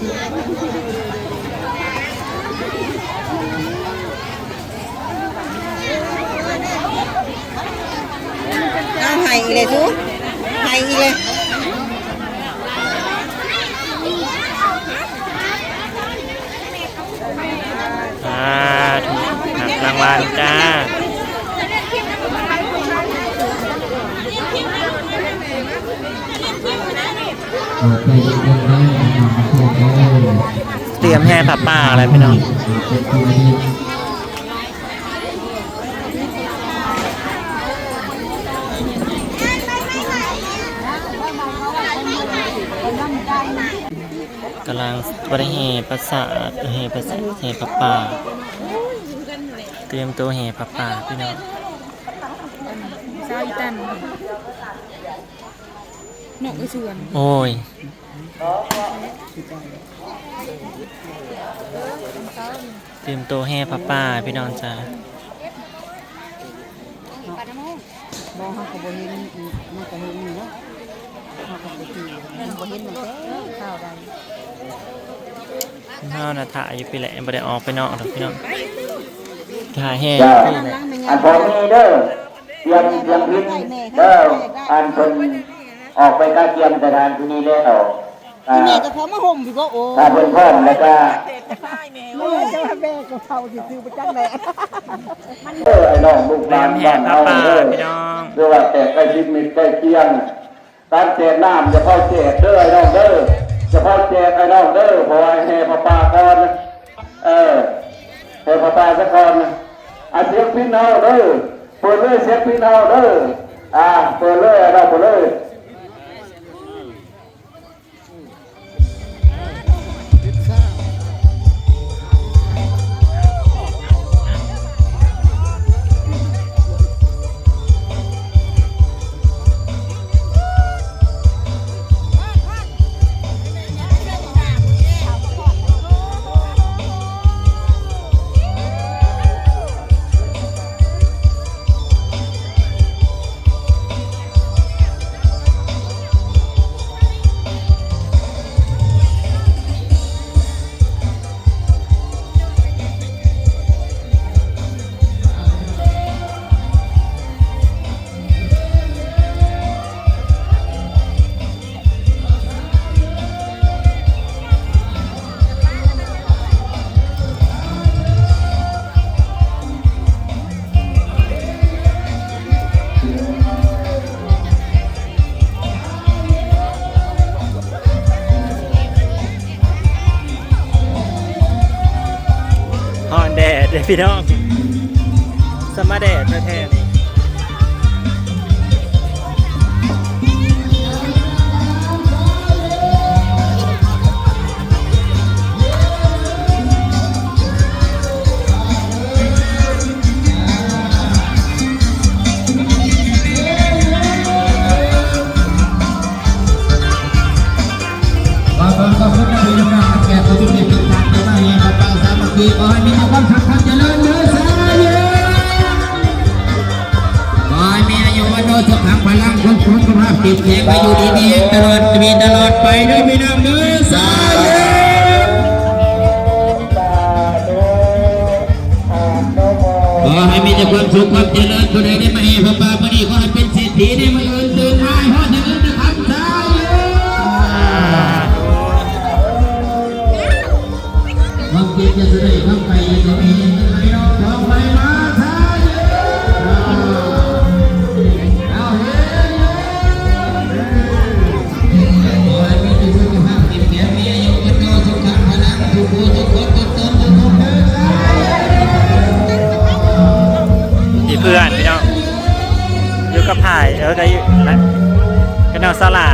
ເອົາ ໃຫ້ອີກແລ້ວສູ ໃຫ້ອີກແລ້ວ. ສາທຸ ຮັບລາງວັນຈ້າ. ຕຽມແຫ່ຜ້າປ່າແລ້ວພີ່ນ້ອງ. ກຳລັງ ບໍ່ໄດ້ແຫ່ປາສາດ ແຫ່ປາສາດ ແຫ່ຜ້າປ່າ ຕຽມໂຕແຫ່ຜ້າປ່າພີ່ນ້ອງ. ສາວອີຕັນ ນອກໄປສວນ ໂອ້ຍ ຕຽມໂຕແຫ່ຜ້າປ່າພີ່ນ້ອງຈ້າ. ບໍ່ ເຮົາກໍບໍ່ເຫັນ ມັນກໍເຫັນຢູ່ເນາະ ເຮົາກໍບໍ່ໄດ້ ບໍ່ເຫັນຕັ້ງແຕ່ຄາວໃດ. ເຮົານະຖ້າຢູ່ພີ້ແຫຼະ ບໍ່ໄດ້ອອກໄປນອກດອກພີ່ນ້ອງ ຖ້າແຫ່ຢູ່ພີ້ແຫຼະ. ອັນພໍ່ມີເດີ ຕຽມ ຕຽມພິນເດີ ອັນເພິ່ນອອກໄປກະກຽມສະຖານທີ່ນີ້ແລ້ວ. ອີແມ່ກໍເຂົ້າມາຫົ່ມຢູ່ບໍ່? ໂອ້ ຖ້າເພິ່ນພ້ອມແລ້ວກະ ແມ່ກໍເຝົ້າຊື່ໆ ບໍ່ຈັກແຫຼະ. ເອີ ໄອ້ນ້ອງລູກຫຼານບ້ານເຮົາເດີ ຫຼືວ່າແຂກໃກ້ຊິດມິດໃກ້ຄຽງ ການແຈກນ້ຳຢ່າເຝົ້າແຈກເດີ ໄອ້ນ້ອງເດີ ຢ່າເຝົ້າແຈກ ໄອ້ນ້ອງເດີ ເພາະວ່າແຫ່ຜ້າປ່າກ່ອນ. ເອີ ແຫ່ຜ້າປ່າສາກ່ອນ. ອາ ສຽງພິນເຮົາເດີ ເປີດເລີຍ ສຽງພິນເຮົາເດີ. ອາ ເປີດເລີຍ ອາ ເປີດເລີຍ. ฮ้อนแดดเด้อพี่น้อง สะมาแดดแท้ๆ นี่ ຂໍໃຫ້ມີແຕ່ຄວາມສຸກຄວາມຈະເລີນເດີ ສາທຸ ຂໍໃຫ້ມີອາຍຸວັນໂນສຸຂັງພະລັງ ຄົງຄົງສຸຂະພາບເຂັ້ມແຂງ ອາຍຸດີມີແຮງຕະຫຼອດປີຕະຫຼອດໄປເດີ ພີ່ນ້ອງເດີ ສາທຸ. ຂໍໃຫ້ມີແຕ່ຄວາມສຸກຄວາມຈະເລີນ ຜູ້ໃດໄດ້ມາແຫ່ຜ້າປ່າມື້ນີ້ ຂໍໃຫ້ເປັນເສດຖີໃນມື້ອື່ນ ຕື່ນມາໃຫ້ຮອດເງິນຄຳ ສາທຸ. ຄວາມເຈັບຢ່າສະເດ ຄວາມໄຂ້ຢ່າສະເມ ໃຫ້ອອກຈອກໄປມາ ສາທຸ. ເອົາເອີ່ເພື່ອນພີ່ນ້ອງ ຢູ່ກັບໃຜ ເອີ ກໍຢູ່ ກັບນ້ອງສາວຫຼ້າ.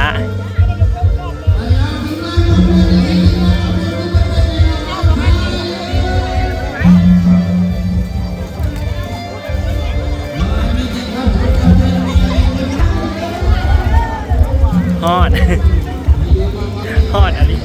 ຮ້ອນ ຮ້ອນອີ່ຫຼີ. ເ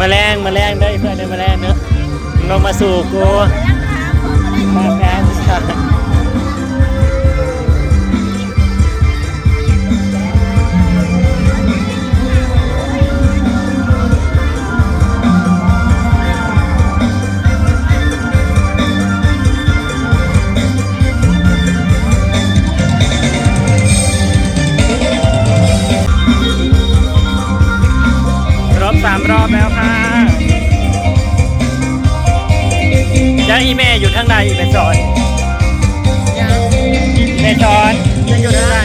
ມາແລງ ມາແລງເດີ ເພື່ອນເດີ ມາແລງເດີ ລົງມາສູ່ກູ ມາແພງ. ครบสามรอบแล้วค่ะ แล้วอีแม่อยู่ทางใด อีแม่สอน อีแม่สอน ยังอยู่ทางใด?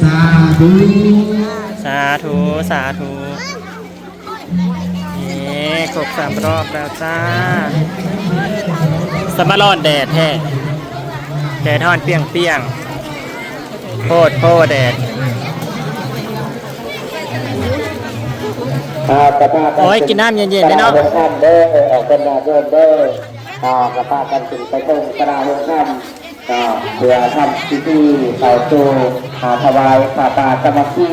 สาธุ สาธุ สาธุ เย้ ครบสามรอบแล้วจ้า สะมาร้อนแดดแท้ แดดฮ้อนเปรี้ยงๆ โพดโพแดด โอ้ย กินน้ำเย็นๆ เด้อเนาะ เด้อ ออกเป็นญาติโยมเด้อ อ่า ก็พากันขึ้นไปเทิงศาลาโฮงธรรม ก็เพื่อทำพิธีเข้าสู่ อ่า ถวายผ้าป่าสามัคคี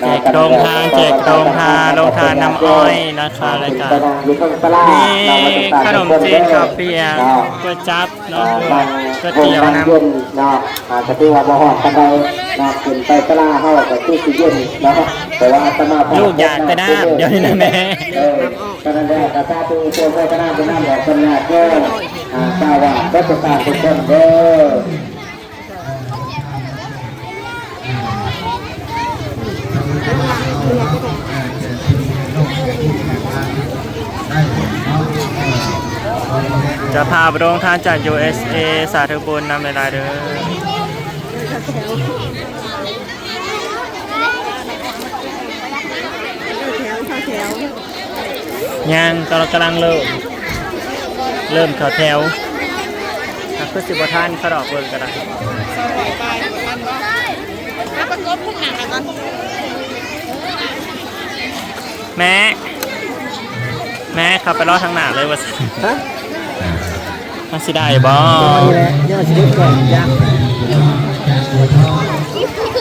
แจกโรงทาน แจกโรงทาน โรงทานน้ำอ้อยนะคะ แล้วก็มีขนมจีน ข้าวเปียก ก๋วยจั๊บ เนาะ ก๋วยเตี๋ยวน้ำ เนาะ อ่า ก็ถือว่าบ่ฮ้อนปานใดเนาะ ขึ้นไปศาลาเฮาก็คือสิเย็นเนาะ แต่ว่าอาตมา ลูกอยากแต่น้ำ เดี๋ยวนี้นะแม่ เออ ก็นั่นแหละ ก็สาธุโมทนาบุญนำ ญาติโยม อ่า ชาวบ้าน เบิดทุกท่านทุกคนเด้อ เจ้าภาพโรงทานจาก ยูเอสเอ สาธุบุญนำหลายๆ เด้อ ยัง กำลัง กำลังเริ่ม เริ่มเข้าแถว อ่ะ คือสิบ่ทันเขาดอก เบิ่งก็ได้ แม่ แม่ เข้าไปรอทางหน้าเลยว่าซั่น ฮะ มันสิได้บ่ นี่แหละ ยังสิเด็ดก่อน ยัง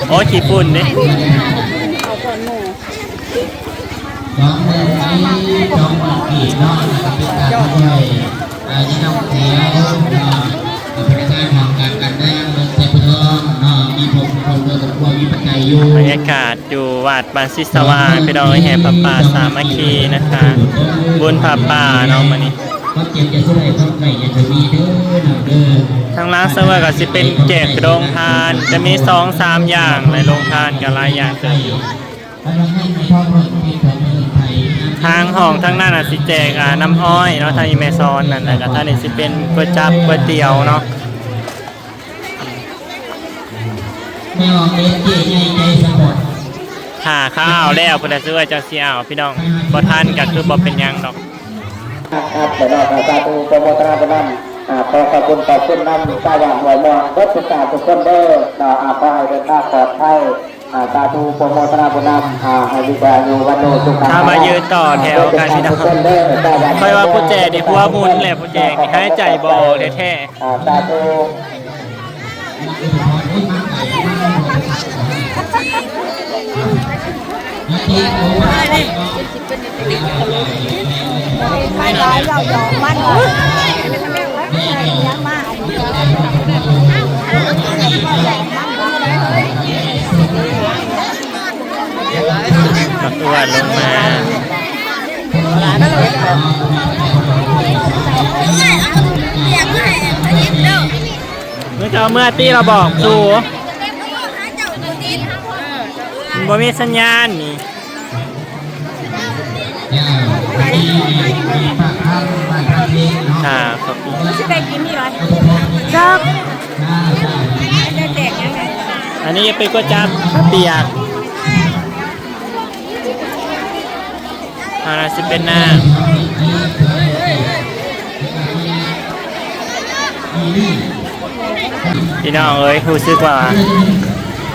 โอ้ย ขี้ฝุ่นเด้ เอาก่อนหมู่ สองหมื่น สองหมื่น กีบเนาะ แล้วก็เป็นการช่วย อ่า พี่น้องแถวเนาะ พนักงานของการกันแดงเมืองไชยพนมเนาะ มีผม ผมเมืองตะกัว มีปัจจัยอยู่ บรรยากาศอยู่วัดบ้านศิสว่าง พี่น้องเอ้ย แห่ผ้าป่าสามัคคีนะคะ บุญผ้าป่าเนาะ มื้อนี้ ความเจ็บอย่าช่วย ความไข้อย่าจะมีเด้อเนาะเด้อ ทางหลังเซิร์ฟเวอร์ก็สิเป็นแจกโรงทาน จะมีสองสามอย่าง ในโรงทานก็หลายอย่างเติบอยู่ ทางห้องทางนั้นน่ะสิแจก อ่า น้ำอ้อยเนาะ ทางอีแม่สอนนั่น แล้วก็ทางนี้สิเป็นก๋วยจั๊บก๋วยเตี๋ยวเนาะ ถ้าเขาเอาแล้วพุ้นน่ะ ซื่อว่าจั่งสิเอา พี่น้อง บ่ทันก็คือบ่เป็นหยังดอก ครับ เนาะ สาธุ โปรโมทนาบุญนำ อ่า ขอขอบคุณ ขอบคุณนำชาวบ้านห้วยม่วง เบิดทุกท่านทุกคนเด้อ เนาะ อ่า ขอให้เดินทางปลอดภัย อ่า สาธุ โปรโมทนาบุญนำ อ่า ให้มีอายุ วัณโณ สุขัง ถ้ามายืนต่อแถวกันพี่น้อง ทุกคนเด้อ ชาวบ้าน ค่อยว่าผู้แจกนี่หัวหมุนแหละ ผู้แจกนี่หายใจบ่ออกแท้ๆ อ่า สาธุ บักอ้วนลงมา มึงจะเอาเมื่อตี้เราบอกสู มันบ่มีสัญญาณนี่ ค่ะ ขอบคุณ ครับ อันนี้เป็นก๋วยจั๊บข้าวเปียก อันนั้นสิเป็นน้ำ พี่น้องเอ้ย รู้สึกว่า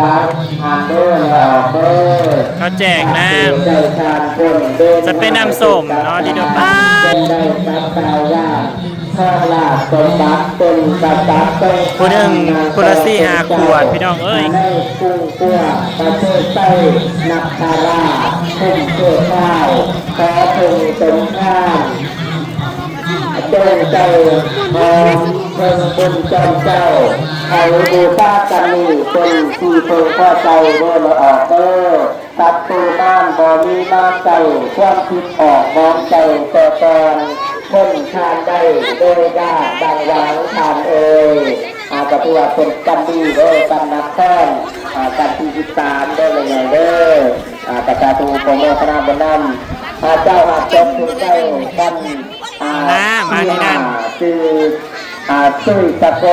ດັງ ອ່ານເດີ ແລ້ວອອກເດີ. ເຂົາແຈກນ້ຳ ຈະເປັນນ້ຳສົ້ມເນາະ ທີ່ເດີ ປາດ ຜູ້ໜຶ່ງຜູ້ລະສີ່ຫ້າຂວດ ພີ່ນ້ອງເອີຍ. ໃນກຸງກົວ ປະເທດໄທ ນະຄະລາດ ຄຸ້ມເທພາວ ຂໍເພິ່ງສົມພານ ຈົ່ງໄດ້ຫອມເພິ່ງບຸນຈອມເຈົ້າ ເຂົາບູຊາກັນນີ້ ເປັນທີ່ເພິ່ງພໍໃຈເດີ ແລະອອກເດີ. ສັດຕູມານບໍ່ມີມາໃກ້ ຄວາມຜິດອອກມອງໃຈແຕ່ກ່ອນ ເພິ່ງທ່ານໄດ້ໂດຍຍາກດັ່ງຫວັງທ່ານເອີຍ. ອາ ກະຖືວ່າເປັນກຳດີເດີ ກັນນະຄອນ ອາ ກັນທີສິບສາມເດີ ແມ່ໃຫຍ່ເດີ. ອາ ກະສາທຸ ຂໍໂມທະນາບຸນນຳ ອາ ເຈົ້າຮັບຈົບຖືກໃຊ້ກັນ ອາ ມາ ມານີ້ນະ ຊື່ ອາ ສຸຍສະໂກ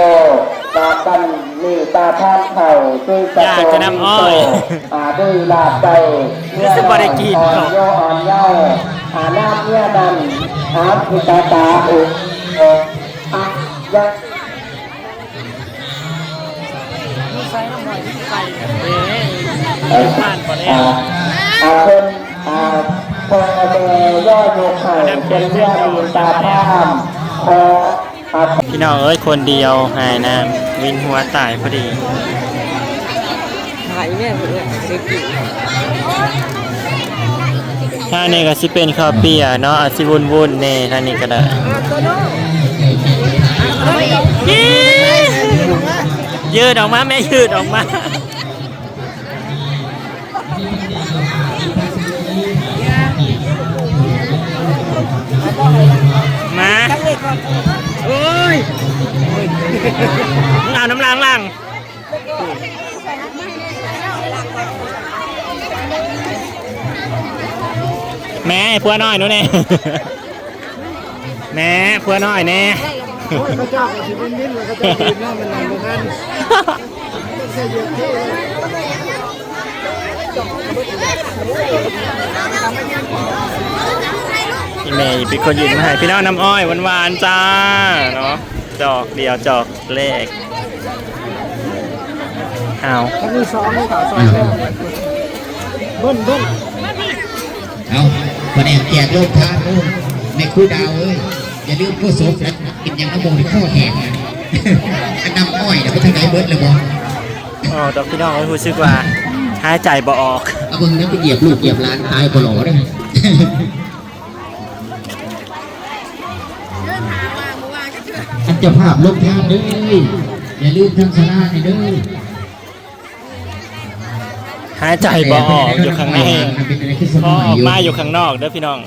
ມາກັນມີຕາທານເຂົ້າ ສຸຍສະໂກ ຢາກຈະນຳອ້ອຍ ມີໂຊ ອາ ດ້ວຍລາບໃຈ ຮູ້ສຶກບໍ່ໄດ້ກິນ ອ່ອນໂຍອ່ອນເຍົາ ອາ ນາມເມຍນັ້ນ ອາ ພິຕາຕາອຸ ອາ ຍະ ຢູ່ໃສນ້ຳອ້ອຍ ຢູ່ໃສ ເອີ ເອີ ຜ່ານບໍ່ແລ້ວ ອາ ອາ ເພິ່ນ ອາ ພໍ່ແມ່ຍໍຍົກໃຫ້ເປັນເຮືອນຕາພາມ ຂໍ ພີ່ນ້ອງເອີຍ ຄົນດຽວຫາຍນ້ຳ ວິນຫົວຕາຍພໍດີ. ຫາຍແມ່ເພິ່ນເອີ້ຍ ເຊັກ ທາງນີ້ກະຊິເປັນເຂົ້າປຽກເນາະ ອາດຊິວຸ່ນໆແດ່ ທາງນີ້ກະໄດ້ ຍືດອອກມາແມ່ ຍືດອອກມາ. ມາ ໂອ້ຍ ເອົານ້ຳລ້າງລ້າງ ແມ່ ໃຫ້ຜົວນ້ອຍໜູແດ່. ແມ່ ຜົວນ້ອຍແນ່ ໂອ້ຍ ເຂົາເຈົ້າກະຊິວິນວິນ ແລ້ວເຂົາເຈົ້າກິນນ້ຳມັນນັ້ນບໍ່ທັນ ອີແມ່ເປັນຄົນຍື່ນມາໃຫ້ ພີ່ນ້ອງ ນ້ຳອ້ອຍຫວານໆຈ້າເນາະ ຈອກດຽວຈອກແລກ. ອ້າວ ມັນມີສອງ ມີຂາວສອງ ເບິ່ງ ເບິ່ງ ເອົາ ປະແດກແຈກໂລງທານເດີ ແມ່ຄູດາວເອີຍ ຢ່າລືມໂຄສົກນະ ກິນຫຍັງນຳໝູ່ນີ້ຄໍແຫ້ງນະ ອັນນ້ຳອ້ອຍນະ ໄປທາງໃດເບິດແລ້ວບໍ່? ອອກດອກພີ່ນ້ອງເອີຍ ຮູ້ສຶກວ່າຫາຍໃຈບໍ່ອອກ ເອົາເບິ່ງນະ ໄປຢຽບລູກຢຽບຫຼານຕາຍບໍ່ຫຼໍ່ເດີ. ອັນເຈົ້າພາບລົງທານເດີ ຢ່າລືມທາງສາລານີ້ເດີ. ຫາຍໃຈບໍ່ອອກຢູ່ຂ້າງໃນ ພໍອອກມາຢູ່ຂ້າງນອກເດີພີ່ນ້ອງ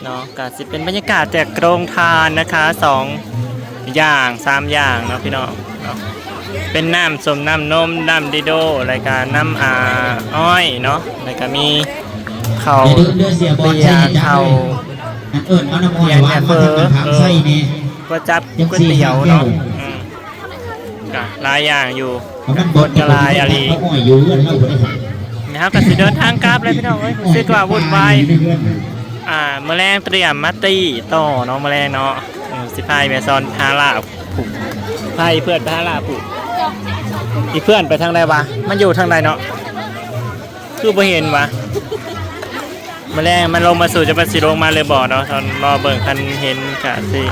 ເນາະ. ກະຊິເປັນບັນຍາກາດແຈກໂລງທານນະຄະ ສອງຢ່າງ ສາມຢ່າງເນາະພີ່ນ້ອງເນາະ ເປັນນ້ຳສົ້ມ ນ້ຳນົມ ນ້ຳດີໂດ ແລ້ວກະນ້ຳ ອາ ອ້ອຍເນາະ ແລ້ວກະມີເຂົ້າ ເບຍ ເຂົ້າ ອາ ເອີ້ນເອົານ້ຳອ້ອຍຫວານມາທາງນ້ຳຂາມໃສ່ແດ່ ເອີ ກ໋ວຍຈັບ ກ໋ວຍຕຽວເນາະ ອືມ ກະຫຼາຍຢ່າງຢູ່ ຄົນກະຫຼາຍອີ່ຫຼີ. ແລ້ວເຮົາກະຊິເດີນທາງກັບແລ້ວພີ່ນ້ອງເອີຍ ຮູ້ສຶກວ່າວຸ່ນວາຍ ອ່າ ມື້ແລງຕຽມມາຕີຕໍ່ເນາະ ມື້ແລງເນາະ ເອີ ຊິພາອີ່ແມ່ຊອນຫາລາບ ພາອີ່ເພື່ອນໄປຫາລາບ ອີ່ເພື່ອນໄປທາງໃດວະ ມັນຢູ່ທາງໃດເນາະ ຄືບໍ່ເຫັນວະ. ມື້ແລງມັນລົງມາສູ່ ຈະມັນຊິລົງມາຫຼືບໍ່ເນາະ ລອເບິ່ງ ຄັນເຫັນກະຊິ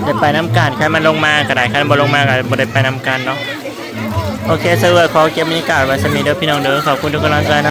ໄດ້ໄປນຳກັນ ຄັນມັນລົງມາກະໄດ້ ຄັນບໍ່ລົງມາກະບໍ່ໄດ້ໄປນຳກັນເນາະ. ໂອເຄ ສະເວີຍ ຂໍເກັບບັນຍາກາດໄວ້ສ່ຳນີ້ເດີພີ່ນ້ອງເດີ ຂອບຄຸນທຸກກຳລັງໃຈເນາະ.